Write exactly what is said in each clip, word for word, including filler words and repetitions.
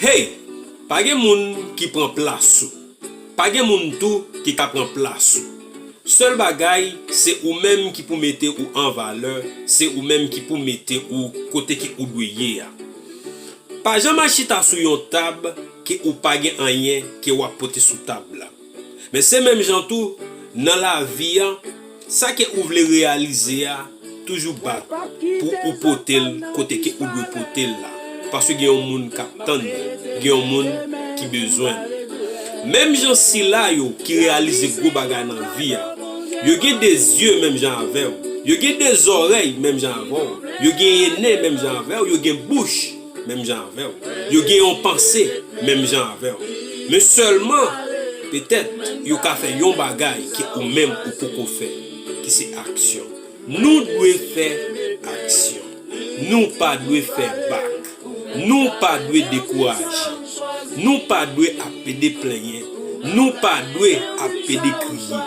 Hey! Pa gen moun ki pran plas ou. Pa gen moun tou ki ka pran plas ou. Sèl bagay, se ou menm ki pou mete ou an valè, se ou menm ki pou mete ou kote ke ou dwe ye a. Pa janm al chita sou yon tab ke ou pa gen anyen ke w ap pote sou tab la. Men se menm jan tou, nan lavi a, sa ke ou vle reyalize a, toujou bat pou ou pote l kote ke ou dwe pote l la. Paske gen yon moun k ap tann li, gen yon moun ki bezwen li. Menm jan sila yo ki reyalize gwo bagay nan vi a, yo gen de zye menm jan avè w, yo gen de zòrèy menm jan avè w, yo gen nen menm jan avè w, yo gen bouch menm jan avè w. Yo gen yon panse menm jan avè w. Men sèlman, petèt, yo ka fè yon bagay ke ou menm ou poko fè, ki se aksyon. Nou dwe fè aksyon. Nou pa dwe fè bak. Nou pa dwe dekouraje. Nou pa dwe ap pede plenyen. Nou pa dwe ap pede kriye.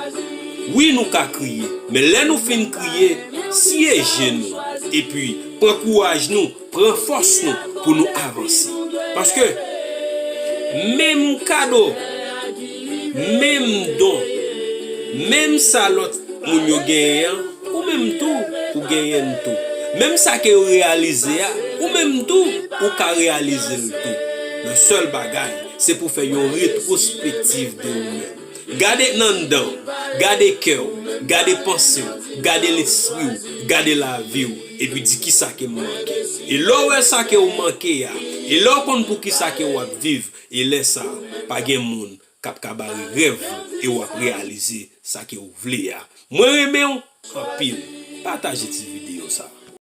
Wi, nou ka kriye, men lè nou fin kriye, siye je nou, epi pran kouraj nou, pran fòs nou pou nou avanse. Paske menm kado, menm don, menm sa lòt moun yo genyen an, ou menm tou, ou genyen l tou. Menm sa ke yo reyalize a, ou menm tou, ou ka reyalize l tou. Yon sèl bagay, se pou fè yon retwospektiv de ou menm. Gade nan anndan w, gade kè w, gade panse w, gade lespri w, gade lavi w, epi di kisa ke m manke. E lè w wè sa ke w manke a, e lè w konn pou kisa ke w ap viv, e lè sa a, pa gen moun k ap ka bare rèv ou e w ap reyalize sa ke w vle a. Mwen renmen w anpil. Pataje ti videyo sa.